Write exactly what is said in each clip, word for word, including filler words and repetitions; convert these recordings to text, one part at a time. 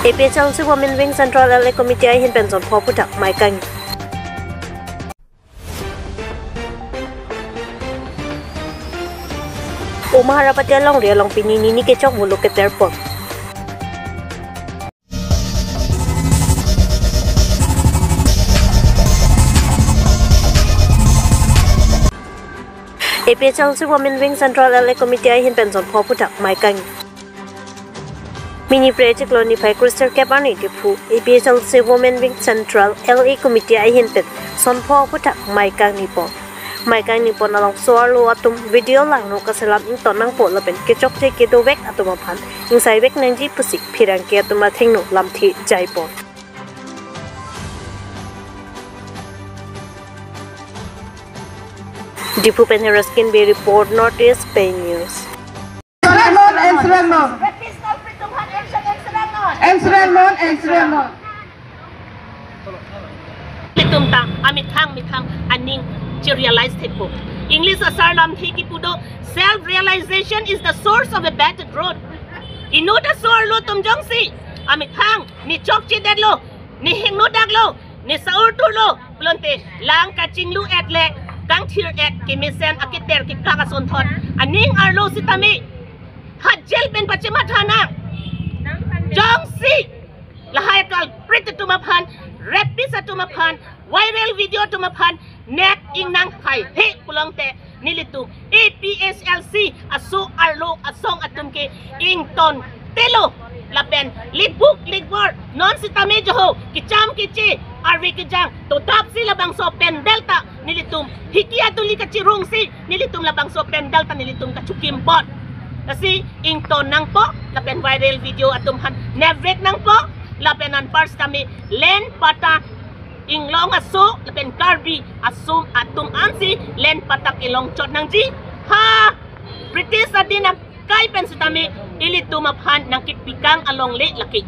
A P H L C Women Wing Central L A Committee ahin pen son pho aphuthak mei kangni. Umharapati alongri along pini nini kechok volo keter pon. A P H L C Women Wing Central L A Committee ahin pen son pho aphuthak mei kangni. Mini pre chiklo niphai kre sirkep arni Diphu A P H L C Women Wing Central L A Committee ahin pen son pho aphuthak mei kangni pon. Mei kangni pon along so-arlo atum video langno kaselam ington nangpo lapen kechokche kedovek atum aphan ingsai vek nangji pusi pherangke atum athengno lamthe jai pon. Diphu pen Heraskin Bey report, North East Pei News. Enserang non, enserang non. Rapist culprit atum aphan enserang, enserang non. Enserang non, enserang non. Ilitum ta amethang methang aning che-realize thekpo. English asar lamthe kipu do, "Self-realization is the source of a better growth." Inut aso-arlo atum jongsi amethang ne chokchedetlo, ne hingno daklo, ne sa-ur turlo pulote lang kachinglu-et le kangthir-et kemesen aketer kekak asonthot aning arlo sitame ha jail pen pachematha nang. Jongsi lahai culprit atum aphan, rapist atum aphan, viral video atum aphan nek ingnang haihe pulote nelitum A P H L C aso-arlo asong atum ke ingtontelo lapen likbuk likbor non sitame joho kecham keche arve kejang todapsi labangso pandal ta nelitum hiki atuli kachirungsi nelitum labangso pandal ta nelitum kachikim pon. Lasi ington nangpo lapen viral video atum aphan nevrek nangpo lapen anpar sitame land patta inglong aso lapen Karbi aso atum ansi land patta kelong chot nangji. Ha British adin akai pen sitame ilitum aphan nangkepikang alongle lake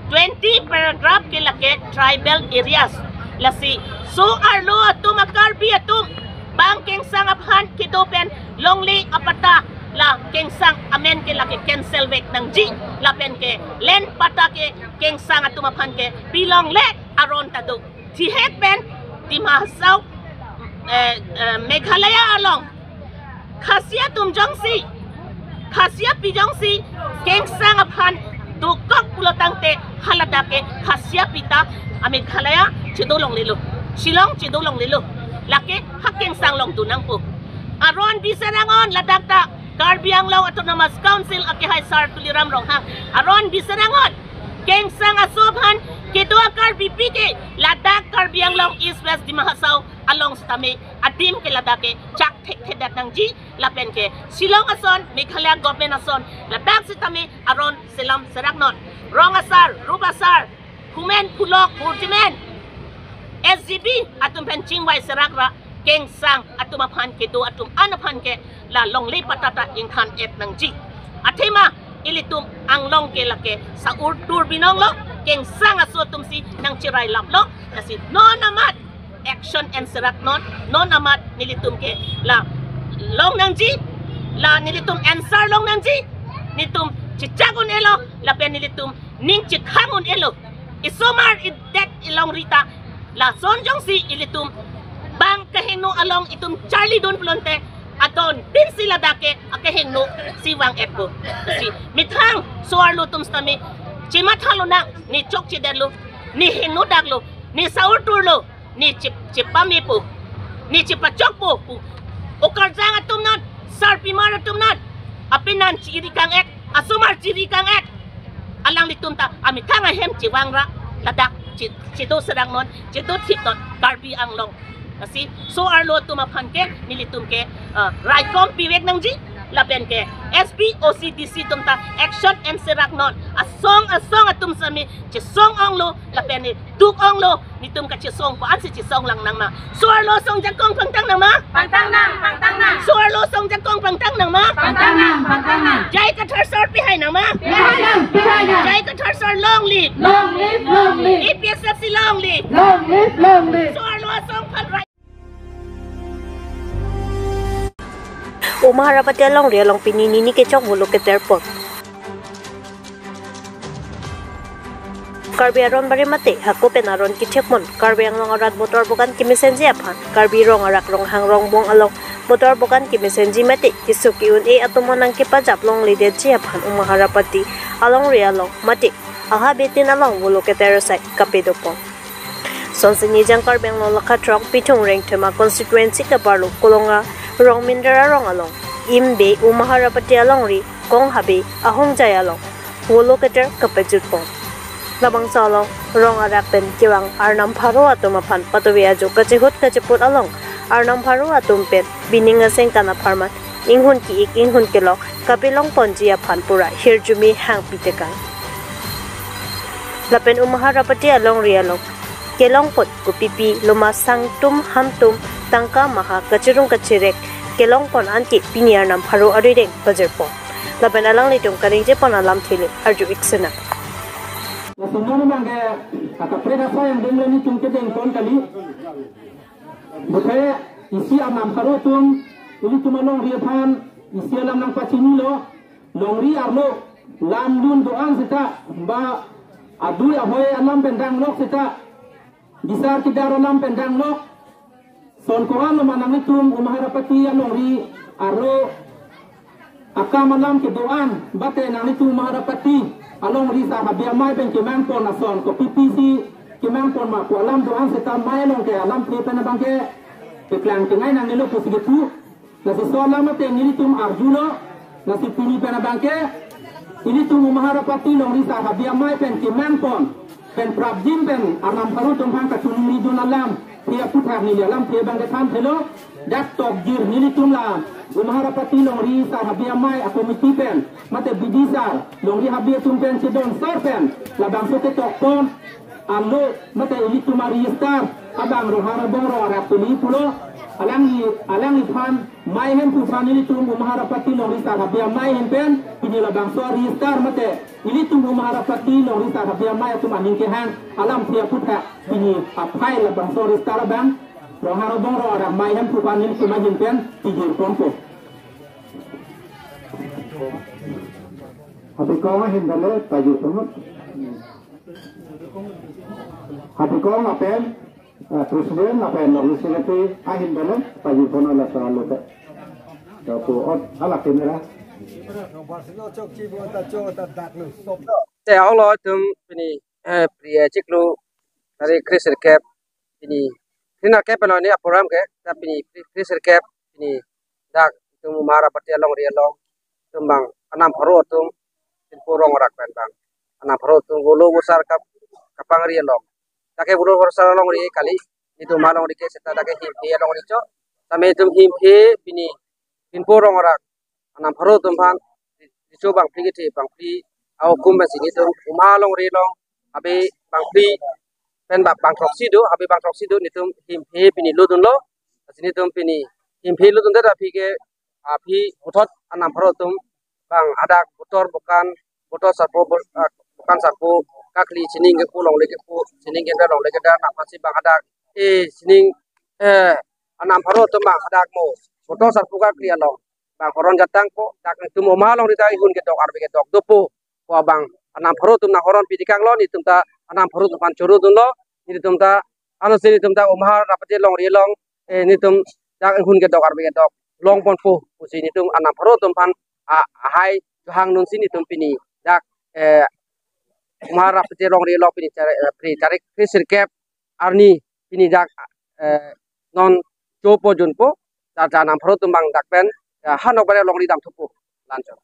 twenty paragraph ke lake tribal areas. Lasi so-arlo atum a-Karbi atum bang kengsang aphan kedo pen longle apatta la kengsang amen ke lake cancel vek nangji lapen ke land patta ke kengsang atum aphan ke pilongle aron ta do. Thihek pen Dima Hasao, eh, eh, Meghalaya along Khasia atum jongsi, Khasia api jongsi kengsang aphan dokok pulo tangte haladak ke Khasia api ta a-Meghalaya chedo longlelo, Shillong chedo longlelo. Lake ha kengsang along do nangpo. Aron biserang non ladak ta Karbi Anglong Autonomous Council akehai Sar Tuliram Ronghang aron biserang non. Kengsang aso aphan kedo a-Karbi api ke ladak Karbi Anglong East West Dima Hasao along sitame adim ke ladak ke chak thekthedet nangji lapen ke Shillong ason, Meghalaya government ason ladak sitame aron selam serak non. Rong asar, rup asar, humen phulok, hurtimen, S G B atum pen chingvai serak ra kengsang atum aphan kedo atum an aphan ke la longle patta ta ingthan-et nangji. Athema ilitum anglong ke lake sa-ur tur binong lo, kengsang aso atum si nangcherai lap lo. Lasi non amat action en serak non, non amat nelitum ke la long nangji, la nelitum answer long nangji, nelitum chechak un-elo, lapen nelitum ning chekhang un-elo. Isomar idet ilongri ta lason jongsi ilitum bang kehingno along itum charlidun pulote adon pinsi ladak ke akehingno si vang-etpo. Si methang so-arlo atum sitame chematha lonang, ne chokchedetlo, ne hingno daklo, ne sa-ur turlo, ne chep chepamepo, ne chepachokpo pu. Okarjang atum non, sarpimar atum non, apenan chiri kang-et, asomar chiri kang-et. Alanglitum ta amethang ahem chevang ra ladak che, chedo serak non, chedo thip non Karbi Anglong. Lasi so-arlo atum aphan ke nelitum ke, ah, raikom pivek nangji lapen ke S P, O C, D C atum ta action en serak non. Asong asong atum sitame chesong onglo lapen ne duk onglo, netum kachesongpo ansi chesong lang nang ma? So-arlo asong jakong pangtang nang ma? Pangtang nang, pangtang nang. So-arlo asong jakong pangtang nang ma? Pangtang nang, pangtang nang. J I Kathar sir pihai nang ma? Pihai nang, pihai nang. J I Kathar sir long live. Long live, long live. A P H L C long live. Long live, long live. So-arlo asong aphan rai. Umharapati alongri along pini nini kechok volo keter pon. Karbi aron bari mate hako pen aron kethekpon Karbi Anglong arat botor bokan kemesenji aphan Karbi Rong Arak Ronghang Rongbong along botor bokan kemesenji mate keso ke-un-e atum anang kepajap longledetji aphan Umaharappati alongri along mate ahabetin along volo keter asai kapadopon. Sonsi Nijang Karbi Anglong lakha throk Pithung Rengthema constituency kaparlo Kolonga Rongminder arong along Imbe Umaharappati alongri kong habe ahongjai along volo keter kapajutpon. Labangso along rong arak pen kevang arnam pharo atum aphan patovi ajo kachihut kachiput along arnam pharo atum pen bining asengkan apharman inghun ki-ik inghun kelok kapelongponji aphan pura hirjume hangpi tekang. Lapen Umaharappati alongri along kelongpon kopipi loma sangtum hamtum tangka maha kachirung kachirek kelongpon anke pini arnam pharo arideng pajirpon. Lapen alanglitum kaningjepon alamthe le arju-ik sinang. Lason non abangke kakaprek asai angdeng le nelitum kedengpon kali. Buphe isi arnam pharo atum ilitum alongri aphan isi alam nangpachinilo. Longri arlo lamdun do-an seta ba adui ahoi alam pen danglok seta bisar kidar alam pen danglok. Son ko-an lo ma nanglitum Umaharappati alongri arlo akam alam kedo-an bate nanglitum Umaharappati alongri sar Habe Amei pen kemangpon ason kopipi si kemangpon ma pu alam do-an seta mei along ke alamthe pen abangke keklang tengai nangnelo pusi kepu. Lasi so alam mate nelitum arjulo. Lasi pini pen abangke ilitum Umaharappati alongri sar Habe Amei pen kemangpon pen prapjin pen arnam pharo atum aphan kachiningridun alamthe aphuthak neli alamthe abangke thanthelo. Dak tokjir nelitum la Umaharappati alongri sar Habe Amei akomiti pen mate bidisar longri habe atum pen chedon sar pen labangso ketokpon alo mate ilitum aregister abang Ronghang Rongbong Rong Arak Pili pulo. Alangli, alangliphan mei hemphu aphan ilitum Umaharappati alongri sar Habe Amei ahin pen pini labangso aregister mate ilitum Umaharappati alongri sar Habe Amei atum aning kehang alamthe aphuthak pini aphai labangso aregister abang Ronghang Rongbong Rong Arak Amei hemphu aphan ilitum ahin pen pijirponpo. Habe kong ahin dale pajirponpo. Habe kong lapen, eh, president lapen longri secretary ahin dale pajirponlo laso alote. Dapo ot alak kenera. Te ong lo itum pini, eh, Phre chiklo tarik kre sirkep pini, kre nerkep pen lo neli aprogram ke, ta pini kre, kre sirkep pini dak itum Umaharappati alongri along itum bang arnam pharo atum pinpo rong arak pen bang arnam pharo atum volo vosar kap, kapangri along. Dak ke volo vosar alongri kali, itum alongri ke seta dak ke Himphe alongri cho. Tame itum Himphe pini pinpo rong arak arnam pharo atum aphan recho bangphli kethe bangphli ahukum pensi nelitum Uma alongri along habe bangphli pen ba bangthroksi do, habe bangthroksi do, nelitum Himphe pini lodunlo. Lasi nelitum pini Himphe lodundet aphi ke, aphi puthot arnam pharo atum bang hadak botor bokan, botor sarpo, bo-, ah, bokan sarpo kakli sining kepu longle kepu, sining kedar longle kedar nangpasi bang hadak, eh, sining, eh, arnam pharo atum bang hadak mo botor sarpo kakli along bang horon jatangpo, dak nelitum Uma alongri ta inghun kedok arve kedok dopo pu abang arnam pharo atum nanghoron pidikanglo. Nelitum ta arnam pharo atum aphan choro dunlo. Nelitum ta, ano si nelitum ta Umaharappati alongri along, eh, nelitum dak inghun kedok arve kedok longponpo pusi nelitum arnam pharo atum aphan a, ahai chohang dunsi nelitum pini dak, eh, Umaharappati alongri along pini tarik, eh, pini tarik kre sirkep arni pini dak, eh, non chopo junpo, ta, ta arnam pharo atum bang dak pen, eh, hanok bare alongri damthupo lancho.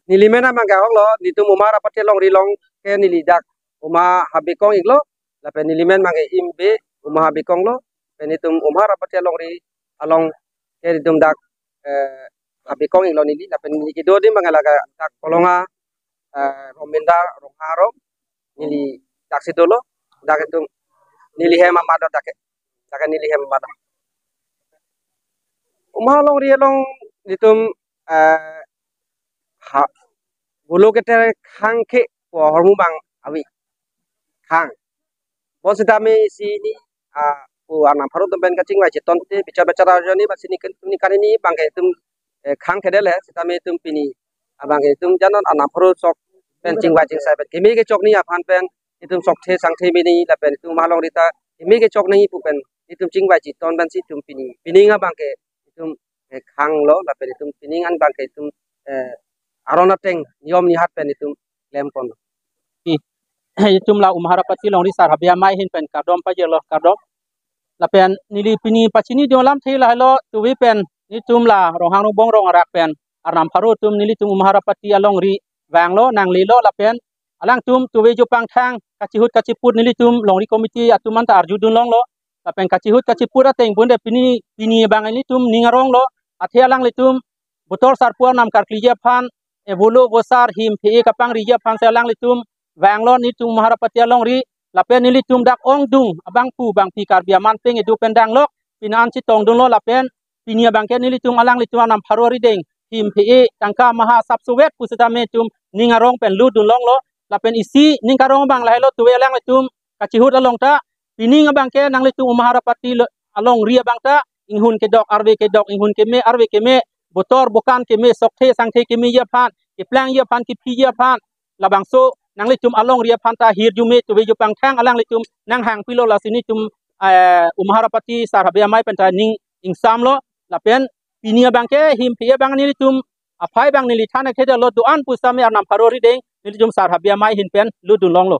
Neli men abangke ong lo, nelitum Umaharappati alongri along ke neli dak Uma habe kong-iklo, lapen neli men abangke Imbe Uma habe konglo, pen nelitum Umaharappati alongri along ke nelitum dak, eh, habe kong-iklo neli, lapen neli kedo adim abangke la dak Kolonga, eh, Rongminder Ronghang arong neli daksi dolo, dak itum neli hem amat do dak ke, dak ke neli hem amat. Uma alongri along nelitum, eh, ha, volo keter khang ke pu ahormu bang ave khang. Bonsitame isi neli, ah, pu arnam pharo atum pen kachingvai chetonte bichar bichar arjuni ba sining ken, sining kanini abangke itum, eh, khang kedele sitame itum pini abangke itum janon arnam pharo sok pen chingvai chingsai pen keme kechok nangji aphan pen itum sokthe sangthe mini lapen itum Umha longri ta keme kechok nangji pu pen itum chingvai chiton pensi itum pini pining abangke itum eh, khanglo lapen itum pining an abangke itum eh, aron ateng niyom nihat pen itum klempon. Itum la Umharapati longri Sar Habe Amei ahin pen kardom pajirlo, kardom. Lapen neli pini pachinidun alamthe lahelo, tuve pen nelitum la Ronghang Rongbong rong arak pen Arnam pharo atum nelitum Umharapati alongri vanglo, nanglelo lapen alangtum tuve jupangthang kachihut kachiput nelitum longri committee atum anta arjudun longlo. Lapen kachihut kachiput ateng pun de pini pini abang nelitum ning aronglo. Athe alanglitum botor sarpo anam karkliji aphan, eh, volo vosar him phe-e kapangriji aphan si alanglitum vanglo nelitum Umharapati alongri. Lapen nelitum dak ongdung abangphu bangphi Karbi aman peng edu pen danglok pini an chetongdunlo lapen pini abangke nelitum alanglitum Arnam pharo arideng him phe-e tangka maha sapsovet pusitame itum ning arong pen lutdun longlo. Lapen isi ning karong abang lahelo, tuve alanglitum kachihut along ta pining abangke nanglitum Umharapati lo-, alongri abang ta inghun kedok arve kedok, inghun keme arve keme, botor bokan keme, sokthe sangthe kemeji aphan, keplangji aphan, kephiji aphan, labangso nanglitum alongri aphan ta hirjume tuve jupangthang alanglitum nanghangpilo, lasi nelitum eh, Umharapati Sar Habe Amei pen ta ning ingsamlo. Lapen pini abangke him phe-e abang nelitum aphai abang neli than akhedalo, do-an pusitame Arnam pharo arideng nelitum Sar Habe Amei ahin pen lutdun longlo.